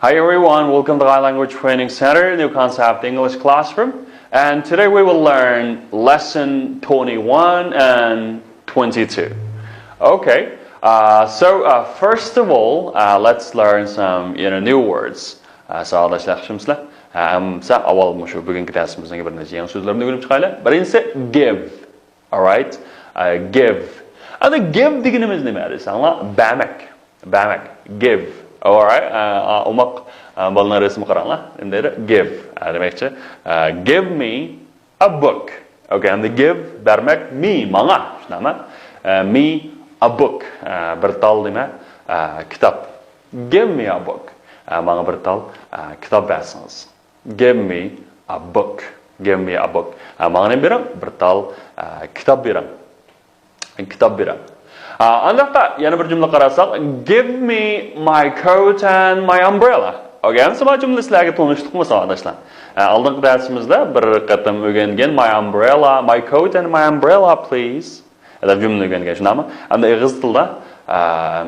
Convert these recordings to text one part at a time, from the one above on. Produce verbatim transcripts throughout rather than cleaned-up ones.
Hi everyone, welcome to Thai Language Training Center, New Concept English Classroom. And today we will learn lesson twenty-one and twenty-two. Okay, uh, so uh, first of all, uh, let's learn some you know, new words. Uh, ساۋاقداشلار ياخشىمۇسىلەر؟ ئەمسە ئاۋۋال مۇشۇ بۈگۈنكى دەرسىمىزنىڭ بىر نەچچە يېڭى سۆزلىرىنى ئۆگىنىپ چىقايلى. بىرىنچىسى give. Alright. Uh, give. ئەمدى give دېگىنىمىز نېمە دېسەڭلار، بەرمەك. بەرمەك. Give. Alright. Uh, ئوماق uh, بالىنىڭ رەسىمىگە قاراڭلار. نېمە دەيدۇ؟ Give. Uh, دېمەكچى. Uh, give me a book. Okay. ئەمدى give، بەرمەك، me، ماڭا. شۇنداقمۇ؟ Uh, me a book. Uh, بىر تال نېمە؟ Uh, كىتاب. Give me a book. Uh, ماڭا بىر تال uh, كىتاب بەرسىڭىز. Give me a book. Give me a book. ھە، ماڭا نېمە بېرىڭ؟ بىر تال، ئە، كىتاب بېرىڭ. كىتاب بېرىڭ. ئە، ئانداقتا يەنە بىر جۈملە قارىساق، give me my coat and my umbrella. ئوكەي، ئەمسە بۇ جۈملە سىلەرگە تونۇشلۇقمۇ، ساۋاقداشلار؟ ئە، ئالدىنقى دەرسىمىزدە بىر قېتىم ئۆگەنگەن my umbrella, my coat and my umbrella, please. دەپ جۈملە ئۆگەنگەن، شۇنداقمۇ؟ ئەمدى ئېغىز تىلدا، ئە،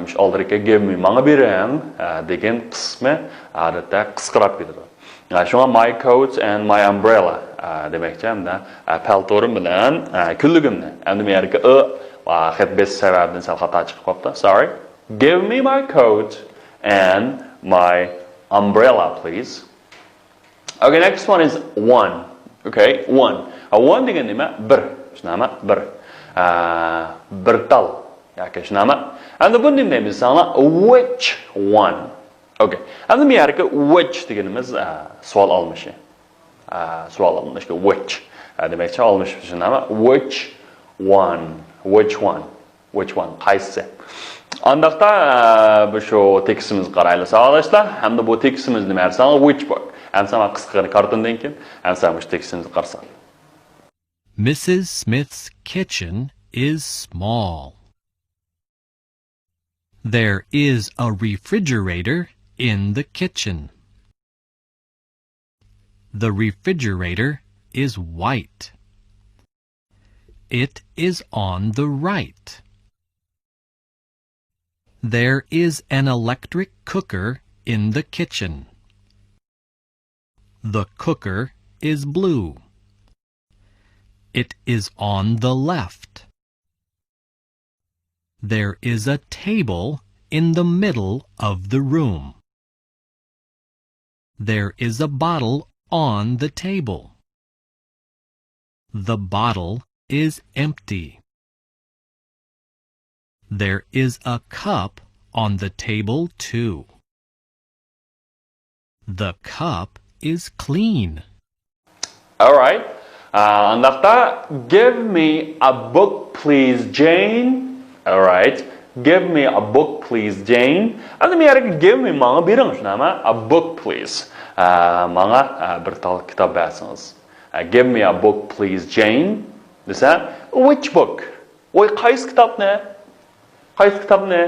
مۇشۇ ئالدىدىكى give me، ماڭا بېرىڭ، ئە، دېگەن قىسمى ئادەتتە قىسقىراپ كېتىدۇ. ئە، شۇڭا my coat and my umbrella، ئە، دېمەكچى، ئەمدى، ئە، پەلتورۇم بىلەن، ئە، كۈنلۈكۈمنى. ئەمدى بۇ يەردىكى ئۆ، ئە، خەت بېسىش سەۋەبىدىن سەل خاتا چىقىپ قاپتۇ. Sorry. Give me my coat and my umbrella, please. Okay, next one is one. Okay, one. Uh, one دېگەن نېمە؟ بىر. شۇنداقمۇ؟ بىر. ئە، بىر تال ياكى شۇنداقمۇ؟ ئەمدى بۇنى نېمە دەيمىز دېسەڭلار، which one. Okay. ئەمدى بۇ يەردىكى which دېگىنىمىز ئە، سوئال ئالمىشى. ئە، سوئال ئالمىشى which. ئە، دېمەكچى ئالمىشى شۇنداقمۇ؟ Which one. Which one. Which one? قايسىسى؟ ئانداقتا ئە، بۇ شۇ تېكىستىمىزگە قارايلى، ساۋاقداشلار. ھەمدە بۇ تېكىستىمىز نېمە دېسەڭلار، which book. ئەمسە مانا قىسقىغىنە كارتون دېگەنكىن، ئەمسە مۇشۇ تېكىستىمىزگە قارىساق. Missus Smith's kitchen is small. There is a refrigerator in the kitchen. The refrigerator is white. It is on the right. There is an electric cooker in the kitchen. The cooker is blue. It is on the left. There is a table in the middle of the room. There is a bottle on the table. The bottle is empty. There is a cup on the table too. The cup is clean. Alright. ئانداقتا give me a book please Jane. Alright. Give me a book please Jane. ئەمدى بۇ يەردىكى give me ماڭا بېرىڭ، شۇنداقمۇ؟ A book please. ئە، ماڭا ئە، بىر تال كىتاب بەرسىڭىز. ئە، give me a book please Jane دېسە، which book? ۋاي، قايسى كىتابنى؟ قايسى كىتابنى؟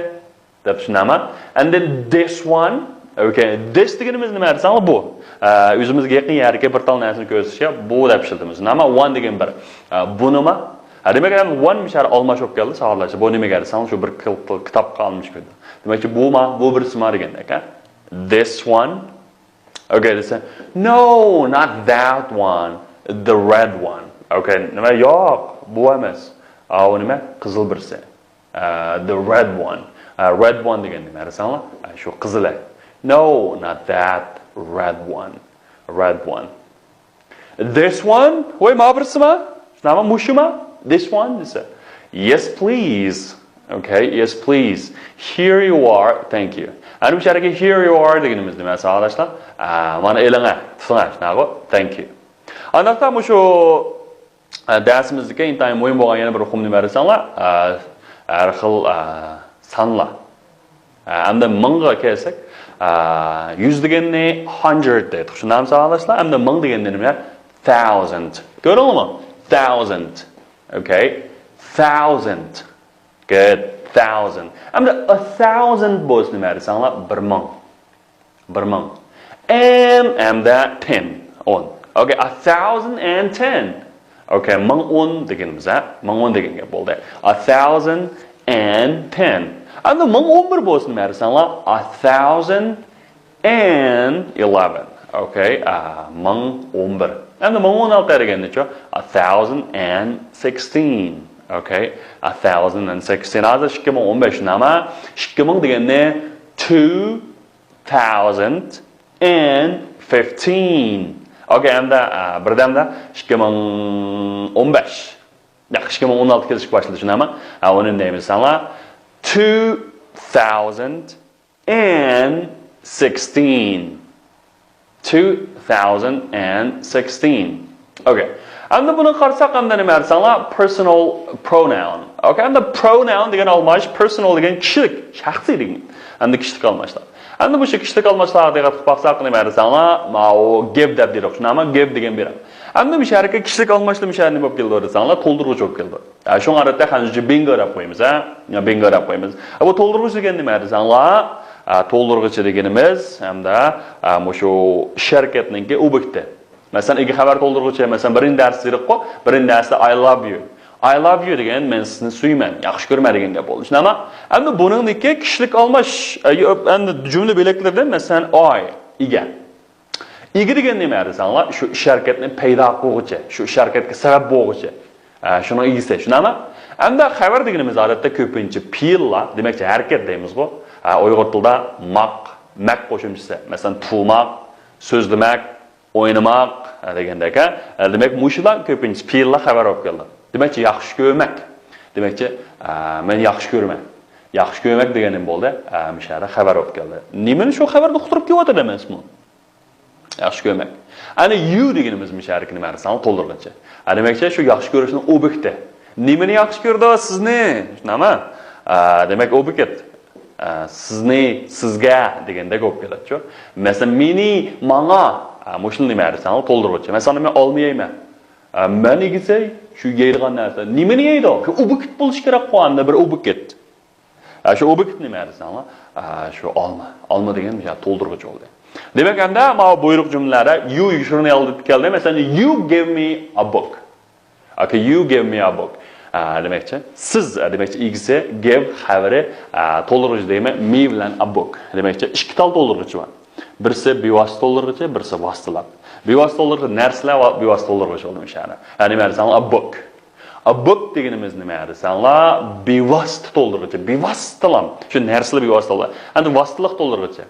دەپ شۇنداقمۇ؟ And then this one. Okay, this دېگىنىمىز نېمە دېسەڭلار بۇ. ئە، ئۆزىمىزگە يېقىن يەردىكى بىر تال نەرسىنى كۆرسىتىشكە بۇ دەپ ئىشلىتىمىز. نېمە one دېگەن بىر. ئە، بۇنىمۇ؟ ھە، دېمەك، ئەمدى one مىشار ئالماش بولۇپ كەلدى، ساۋاقداشلار. بۇ نېمىگە دېسەڭلار شۇ بىر كىتابقا ئالمىشىپ كەلدى. دېمەكچى، بۇما، بۇ بىرسىما دېگەندەك، ھە؟ This one. Okay دېسە، no, not that one. The red one. Okay، نېمە؟ ياق، بۇ ئەمەس. ئاۋۇ نېمە؟ قىزىل بىرسى. ئە، the red one. ئە، red one دېگەن نېمە دېسەڭلار؟ ئە، شۇ قىزىل. No, not that red one. Red one. This one? ۋاي، ما بىرسىما؟ شۇنداقمۇ؟ مۇشۇما؟ This one دېسە. Yes, please. Okay, yes, please. Here you are. Thank you. ئەنە مۇشۇ يەردىكى here you are دېگىنىمىز نېمە، ساۋاقداشلار؟ ئە، مانا ئېلىڭە، تۇتۇڭە، شۇنداققۇ؟ Thank you. ئانداقتا مۇشۇ ئە، دەرسىمىزدىكى ئىنتايىن مۇھىم بولغان يەنە بىر ئۇقۇم نېمە دېسەڭلار، ئە، ھەر خىل، ئە، سانلار. ئە، ئەمدى مىڭغا كەلسەك، ئە، يۈز دېگەننى hundred دەيدۇق. شۇنداقمۇ ساۋاقداشلار؟ ئەمدى مىڭ دېگەننى نېمە؟ Thousand. كۆردۈڭلارمۇ؟ Thousand. Okay. Thousand. Good. Thousand. ئەمدى a thousand بولسا نېمە دېسەڭلار؟ بىر مىڭ. بىر مىڭ. M، M دە ten، ئون. Okay, a thousand and ten. Okay, مىڭ ئون دېگىنىمىز، ھە؟ مىڭ ئون دېگەن گەپ بولدى. A thousand and ten. ئەمدى مىڭ ئون بىر بولسا نېمە دېسەڭلار؟ A thousand and eleven. Okay, ئا، مىڭ ئون بىر. ئەمدى مىڭ ئون ئالتە دېگەن نەچچە؟ A thousand and sixteen. Okay, a thousand and sixteen. ھازىر ئىككى مىڭ ئون بەش نېمە؟ ئىككى مىڭ دېگەننى two thousand and fifteen. Okay, ئەمدى، ئا، بىردەمدە ئىككى مىڭ ئون بەش. ياق، ئىككى مىڭ ئون ئالتە كېلىشكە باشلىدى، شۇنداقمۇ؟ ھە، ئۇنى دەيمىز ساڭا. Two thousand and sixteen. Two thousand and sixteen. Okay. ئەمدى بۇنى قارىساق، ئەمدى نېمە دېسەڭلار؟ Personal pronoun. Okay، ئەمدى pronoun دېگەن ئالماش، personal دېگەن كىشىلىك، شەخسىي دېگەن. ئەمدى كىشىلىك ئالماشلار. ئەمدى مۇشۇ كىشىلىك ئالماشلارغا دىققەت قىلىپ باقساق، نېمە دېسەڭلار؟ ماۋۇ give دەپ دېدۇق، شۇنداقمۇ؟ Give دېگەن بېرىڭ. ئەمدى مۇشۇ يەرگە كىشىلىك ئالماشلار مۇشۇ يەردە نېمە بولۇپ كېلىدۇ دېسەڭلار؟ تولدۇرغۇچ بولۇپ كېلىدۇ. ھە، شۇڭا ئادەتتە خەنزۇچە بىنگو دەپ قويىمىز، ھە؟ يا بىنگو دەپ قويىمىز. ھە، بۇ تولدۇرغۇچ دېگەن نېمە دېسەڭلار؟ ھە، تولدۇرغۇچ دېگىنىمىز ھەمدە، ھە، مۇشۇ ئىش ھەرىكەتنىڭكى ئوبيېكتى. مەسىلەن، ئىگە خەۋەر تولدۇرغۇچى، مەسىلەن، بىرىنچى دەرستە دېدۇققۇ، بىرىنچى دەرستە I love you. I love you دېگەن مەن سىزنى سۆيىمەن، ياخشى كۆرىمەن دېگەن گەپ بولدى. شۇنداقمۇ؟ ئەمدى بۇنىڭدىكى كىشىلىك ئالماش، ئە، يو-، ئەمدى جۈملە بۆلەكلىرىدىن، مەسىلەن، I، ئىگە. ئىگە دېگەن نېمە دېسەڭلار، شۇ ئىش ھەرىكەتنى پەيدا قىلغۇچى، شۇ ئىش ھەرىكەتكە سەۋەب بولغۇچى. ئە، شۇنىڭ ئىگىسى. شۇنداقمۇ؟ ئەمدى خەۋەر دېگىنىمىز ئادەتتە كۆپىنچە پېئىللار، دېمەكچى ھەرىكەت دەيمىزغۇ. ئە، ئۇيغۇر تىلىدا ماق، مەك قوشۇمچىسى. مەسىلەن، تۇماق، سۆزلىمەك، ئوينىماق، ئە، دېگەندەك، ئە، دېمەك، مۇشۇلار كۆپىنچە پېئىللار خەۋەر بولۇپ كېلىدۇ. دېمەكچى، ياخشى كۆرمەك. دېمەكچى، ئە، مەن ياخشى كۆرىمەن. ياخشى كۆرمەك دېگەن نېمە بولدى؟ ئە، مۇشۇ يەردە خەۋەر بولۇپ كەلدى. نېمىنى شۇ خەۋەردە ئۇقتۇرۇپ كېلىۋاتىدۇ ئەمەسمۇ؟ ياخشى كۆرمەك. ئەنە you دېگىنىمىز مۇشۇ يەردىكى نېمە دېسەڭلار، تولدۇرغۇچى. ئە، دېمەكچى، شۇ ياخشى كۆرۈشنىڭ ئوبيېكتى. نېمىنى ياخشى كۆرىدۇ؟ سىزنى. شۇنداقمۇ؟ ئە، دېمەك، ئوبيېكت. ئە، سىزنى، سىزگە دېگەندەك بولۇپ كېلەتچۇ. مەسىلەن، مېنى، ماڭا. ئە، مۇشۇنى نېمە دېسەڭلار، تولدۇرغۇچى. مەسىلەن، مەن ئالما يەيمەن. ئە، مەن ئىگىسى شۇ يەيدىغان نەرسە. نېمىنى يەيدۇ؟ شۇ ئوبيېكت بولۇشى كېرەكقۇ، ئاندا بىر ئوبيېكت. ئە، شۇ ئوبيېكت نېمە دېسەڭلار؟ ئە، شۇ ئالما. ئالما دېگەن يا تولدۇرغۇچ بولدى. دېمەك، ئەمدى ماۋۇ بۇيرۇق جۈملىلەردە you شۇنى ئالدىپ كەلدى. مەسىلەن، you give me a book. Okay, you give me a book. ئە، دېمەكچى، سىز، ئە، دېمەكچى، ئىگىسى، give خەۋىرى، ئە، تولدۇرغۇچى دېگەن me بىلەن a book. دېمەكچى، ئىككى تال تولدۇرغۇچى بار. بىرسى بىۋاسىتە تولدۇرغۇچى، بىرسى ۋاسىتىلىق. بىۋاسىتە تولدۇرغۇچى نەرسىلەر ۋە بىۋاسىتە تولدۇرغۇچى بولدى مۇشۇ يەردە. يەنى نېمە دېسەڭلار، a book. A book دېگىنىمىز نېمە دېسەڭلار، بىۋاسىتە تولدۇرغۇچى، بىۋاسىتىلام. شۇ نەرسىلەر بىۋاسىتە تولدۇر-، ئەمدى ۋاسىتىلىق تولدۇرغۇچى.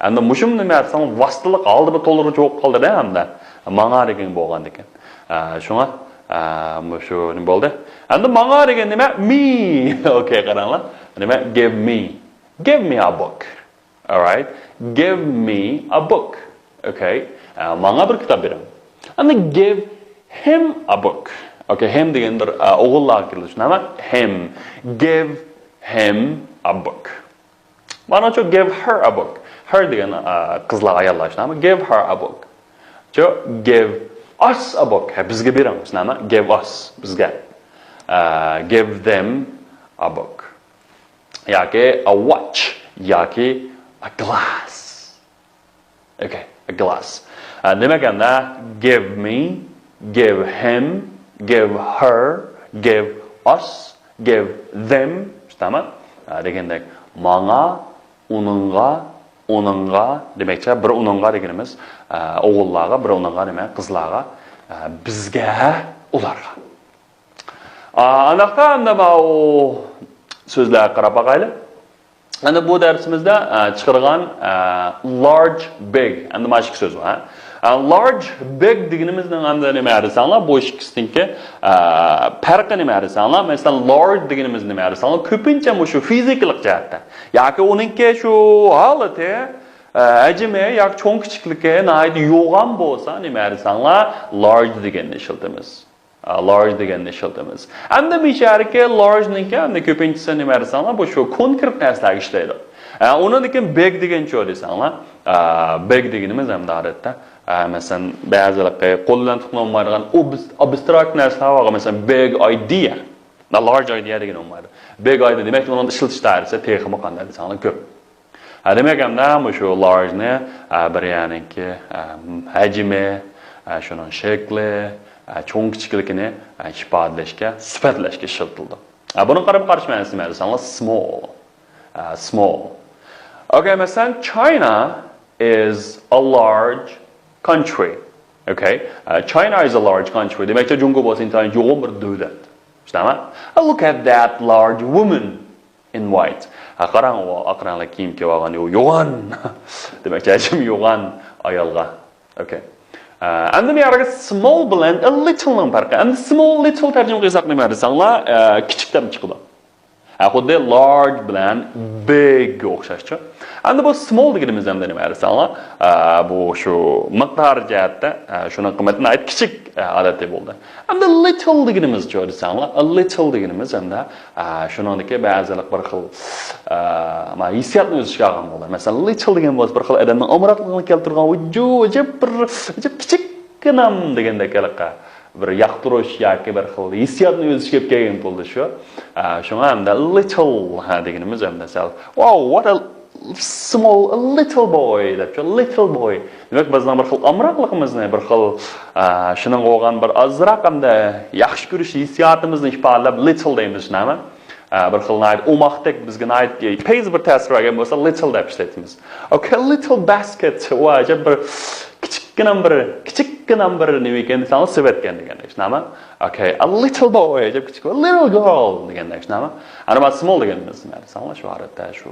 ئەمدى مۇشۇمۇ نېمە دېسەڭلار، ۋاسىتىلىق ئالدى بىر تولدۇرغۇچى بولۇپ قالدى-دە ئەمدى. ماڭا دېگەن بولغاندىكىن. ئە، شۇڭا، ئە، مۇشۇ نېمە بولدى؟ ئەمدى ماڭا دېگەن نېمە؟ Me. Okay، قاراڭلار. نېمە؟ Give me. Give me a book. Alright. Give me a book. Okay. ئە، ماڭا بىر كىتاب بېرىڭ. ئەمدى give him a book. Okay، him دېگەن بىر، ئە، ئوغۇللارغا كېلىدۇ. شۇنداقمۇ؟ Him. Give him a book. مانا شۇ give her a book. Her دېگەن، ئە، قىزلار، ئاياللار. شۇنداقمۇ؟ Give her a book. شۇ give us a book. ھە، بىزگە بېرىڭ. شۇنداقمۇ؟ Give us، بىزگە. ئە، give them a book. ياكى a watch ياكى a glass. Okay, a glass. ئە، دېمەك ئەمدى give me, give him, give her, give us, give them. شۇنداقمۇ؟ ئە، دېگەندەك ماڭا، ئۇنىڭغا، ئۇنىڭغا، دېمەكچى بىر ئۇنىڭغا دېگىنىمىز، ئە، ئوغۇللارغا، بىر ئۇنىڭغا نېمە، قىزلارغا، ئە، بىزگە، ئۇلارغا. ئا، ئانداقتا ئەمدى ماۋۇ سۆزلەرگە قاراپ باقايلى. ئەمدى بۇ دەرسىمىزدە، ئە، چىقىرغان، ئە، large، big. ئەمدى مانا ئىككى سۆز بار، ھە. ئە، large، big دېگىنىمىزنىڭ ئەمدى نېمە دېسەڭلار، بۇ ئىككىسىنىڭكى، ئە، پەرقى نېمە دېسەڭلار، مەسىلەن، large دېگىنىمىز نېمە دېسەڭلار، كۆپىنچە مۇشۇ فىزىكىلىق جەھەتتە. ياكى ئۇنىڭكى شۇ ھالىتى، ئە، ھەجمى ياكى چوڭ كىچىكلىكى ناھايىتى يوغان بولسا، نېمە دېسەڭلار، large دېگەننى ئىشلىتىمىز. ئە، large دېگەننى ئىشلىتىمىز. ئەمدى مۇشۇ يەردىكى large نىڭكى ئەمدى كۆپىنچىسى نېمە دېسەڭلار، بۇ شۇ كونكرېت نەرسىلەرگە ئىشلەيدۇ. ئە، ئۇنىڭدىن كېيىن big دېگەن چۇ دېسەڭلار، ئە، big دېگىنىمىز ئەمدى ئادەتتە، ئە، مەسىلەن، بەزىلىرى قول بىلەن تۇتقىلى بولمايدىغان ئوبس-، ئابستراكت نەرسىلەر بارغۇ، مەسىلەن، big idea. نا، large idea دېگىنى بولمايدۇ. Big idea، دېمەك، ئۇنىڭ ئىشلىتىش دائىرىسى تېخىمۇ قانداق دېسەڭلار كۆپ. ھە، دېمەك، ئەمدى مۇشۇ large نى، ئە، بىر يەرنىڭكى، ئە، ھەجمى، ئە، شۇنىڭ شەكلى، ئە، چوڭ كىچىكلىكىنى، ئە، ئىپادىلەشكە، سۈپەتلەشكە ئىشلىتىلىدۇ. ئە، بۇنىڭ قارىمۇ قارشى مەنىسى نېمە دېسەڭلار، small. ئە، small. Okay، مەسىلەن، China is a large country. Okay? Uh, China is a large country. دېمەكچى، جۇڭگو بولسا ئىنتايىن يوغان بىر دۆلەت. شۇنداقمۇ؟ Uh, look at that large woman in white. ھە، قاراڭ، ئۇ ئاق رەڭلىك كىيىم كىيىپ ئالغان يو-، يوغان. دېمەكچى، ھەجمى يوغان ئايالغا. Okay. ئە، ئەمدى بۇ يەردە small بىلەن a little نىڭ پەرقى. ئەمدى small، little تەرجىمە قىلساق نېمە دېسەڭلار، ئە، كىچىك دەپ چىقىدۇ. ھە، خۇددى large بىلەن big گە ئوخشاشچۇ. ئەمدى بۇ small دېگىنىمىز ئەمدى نېمە دېسەڭلار، ئە، بۇ شۇ مىقدار جەھەتتە، ئە، شۇنىڭ قىممىتى ناھايىتى كىچىك، ئە، ھالەتتە بولدى. ئەمدى little دېگىنىمىز چۇ دېسەڭلار، a little دېگىنىمىز ئەمدى ئا، شۇنىڭدىكى بەزىلىك بىر خىل، ئا، ما، ھېسسىياتنى ئۆز ئىچىگە ئالغان بولىدۇ. مەسىلەن، little دېگەن بولسا بىر خىل ئادەمنىڭ ئامراقلىقىنى كەلتۈرىدىغان، ۋۇجۇ، ئەجەب بىر، ئەجەب كىچىككىنەم دېگەندەك ھېلىقى بىر ياقتۇرۇش ياكى بىر خىل ھېسسىياتنى ئۆز ئىچىگە ئېلىپ كەلگەن بولىدۇ شۇ. ئا، شۇڭا ئەمدى little، ھە، دېگىنىمىز ئەمدى سەل، wow, what a small, a little boy دەپ شۇ، little boy. دېمەك، بىزنىڭ بىر خىل ئامراقلىقىمىزنى، بىر خىل، ئا، شۇنىڭغا بولغان بىر ئازراق ئەمدى ياخشى كۆرۈش ھېسسىياتىمىزنى ئىپادىلەپ، little دەيمىز، شۇنداقمۇ؟ ئە، بىر خىل ناھايىتى ئوماقتەك، بىزگە ناھايىتى پەيزى بىر تەسىر بەرگەن بولسا، little دەپ ئىشلىتىمىز. Okay, little basket. ۋاي، ئەجەب بىر كىچىككىنە بىر، كىچىككىنە بىر نېمە ئىكەن دېسەڭلار، سېۋەتكەن دېگەندەك، شۇنداقمۇ؟ Okay, a little boy، ئەجەب كىچىك، a little girl دېگەندەك، شۇنداقمۇ؟ ئەنە، ما، small دېگەنىمىز نېمە دېسەڭلار، شۇ ھالەتتە شۇ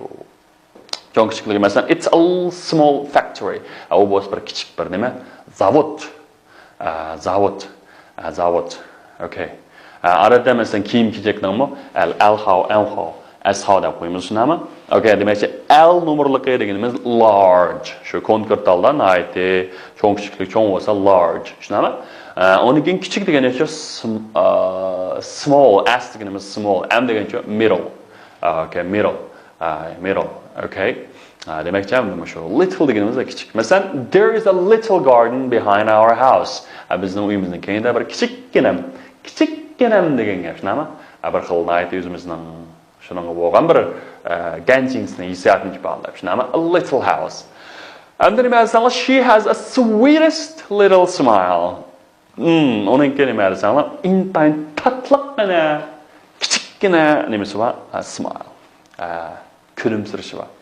چوڭ كىچىكلىكى، مەسىلەن، it's a small factory. ئە، ئۇ بولسا بىر كىچىك بىر نېمە؟ زاۋۇت. ئە، زاۋۇت. ئە، زاۋۇت. Okay. ئە، ئادەتتە، مەسىلەن، كىيىم-كېچەكنىڭمۇ ئەل، ئەلخاۋ، ئەنخاۋ، ئەسخاۋ دەپ قويىمىز، شۇنداقمۇ؟ Okay، دېمەكچى، ئەل نومۇرلۇقى دېگىنىمىز large. شۇ كونكرېت ھالدا ناھايىتى چوڭ كىچىكلىك، چوڭ بولسا large. شۇنداقمۇ؟ ئە، ئۇنىڭ كېيىن كىچىك دېگەنچە sm-، ئە، small، S دېگىنىمىز small، M دېگەنچە middle. ئە، okay, middle. ئە، middle. Okay. ئە، دېمەكچى، مۇشۇ little دېگىنىمىز كىچىك. مەسىلەن، there is a little garden behind our house. ئە، بىزنىڭ ئۆيىمىزنىڭ كەينىدە بىر كىچىككىنەم، كىچىككىنەم دېگەن گەپ، شۇنداقمۇ؟ ئە، بىر خىل ناھايىتى ئۆزىمىزنىڭ شۇنىڭغا بولغان بىر، ئە، گەنچىنىسىنى، ھېسسىياتىنى ئىپادىلەپ، شۇنداقمۇ؟ A little house. ئەمدى نېمە دېسەڭلار، she has a sweetest little smile. مم، ئۇنىڭكى نېمە دېسەڭلار، ئىنتايىن تاتلىققىنە، كىچىككىنە نېمىسى بار؟ ھە، smile. ھە، كۈلۈمسىرىشى بار.